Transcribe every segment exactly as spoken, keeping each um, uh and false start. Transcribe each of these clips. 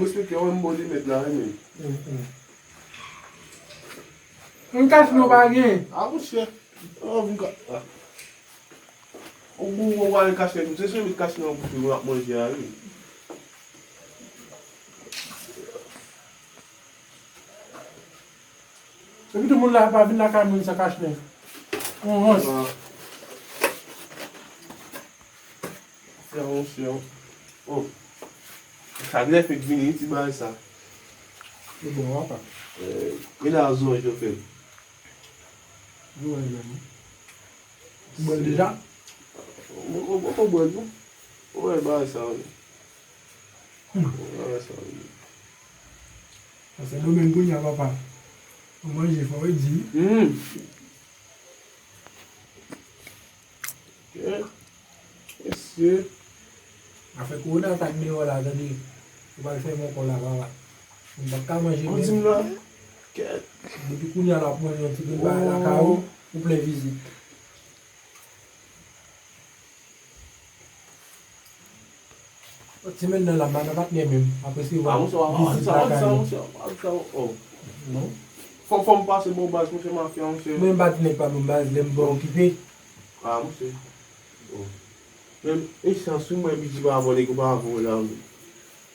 m respekte w, men m ba w de mèt la, wi, men. Mm, mm. M kach nou pa gen. A, monchè. An, vin ka, a. Ou, ou, ou ale kach nèg, se sou met kach nan bouch ou ap manje a, wi. Epi tou moun la pa vin lakay moun san kach nèg. On wont. Fè yon chè. Oh. Sa lè fèk vini, ti bagay sa. Se bon, apa. Eh, men la zon yo fè. Ou wè menm. Ou bwè l deja? Ou, ou, ou bwè l, non? Ou wè bagay sa, wi. Hmm. Ou wè bagay sa, wi. Sa se domèn kounye a, papa. Ou manje fò, wi, di. Hmm. Ok. Mesye. Afè kowona sa k deyò la, tande. Ou pral fè m ankò la, papa. M p ap ka manje menm. Ou di m la? Kèt. Depi kounye a la, w ap manje yon ti grenn bagay lakay ou, ou plen vizit. Ti menn nan la, m pa nan patnè menm. Ap resevwa vizit lakay yo. Non. Fò, fò m pase bon baz, monchè, mafya, monchè. Mwen m pa di nèg pa bon baz, lè m pa okipe. Ah, monchè. Oh. Men, e chans, wi, mwen, Bidji pa avè w, nèg yo pa avè w la, wi.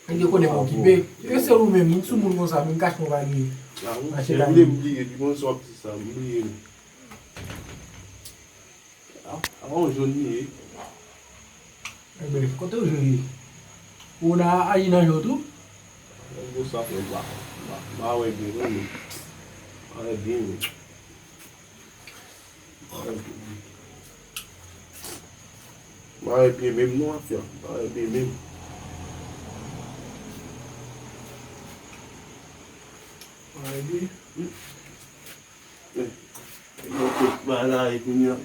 Nèg yo konnen m okipe. Yo se ou menm, m sou moun konsa, menm kach mwen pa gen. Ah, monchè, m bliye, m bliye, pi konn sa w ap di sa, m bliye, wi. A, a yon jòn li ye. Enben, kote w jwe ye? Ou la aji nan jò tou? Nèg yo sa fè m pa, pa, pa wè byen, non, men. Pa wè byen, men. Pa wè byen, men. Pa wè byen menm, non, afè. Pa wè byen menm. Pa wè byen. Hmm. Eh, yo tout bagay la, e kounye a.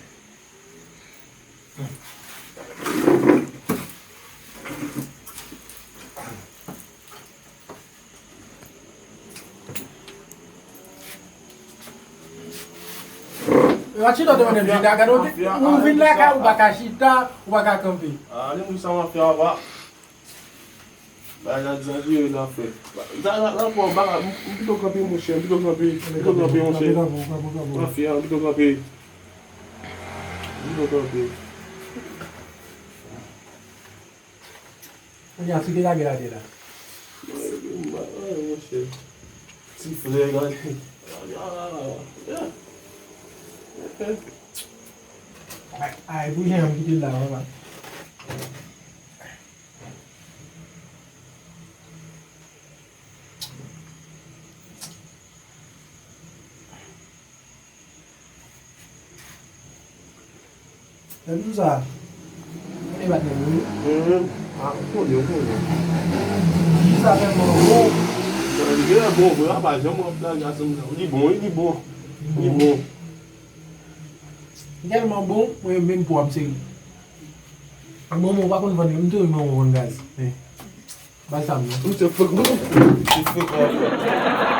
Yo chita, te mande m chita, gade, ou vin lakay, ou pa ka chita, ou pa ka kanpe. Ah, li moun sa mafya, papa. Bagay la egzajere, zafè. La, la, la, bon, bagay, m, m pito kanpe, monchè, m pito kanpe, m pito kanpe, monchè. Kanpe, kanpe, kanpe, kanpe. Mafya, m pito kanpe. M pito kanpe. Kounye a, sou ki lage atè la? Ay, monchè. Ti frè, gade. Ay, ay, pou jan m kite l la, papa. Lè m di w sa, mwen te bat nèg yo wi. Mhm. Ah, ou konnen, ou konnen. Di sa tèlman bon. Li genlè bon vre, a pa janm wè w ap lage ansanm nan. Li bon, wi, li bon. Li bon. Li tèlman bon, mwen menm pou ap seri. Ak bonbon ou pa konn vann, m tou renmen bonbon gaz. Men, bal sa m nan. Ou se fòk, ou se fòk.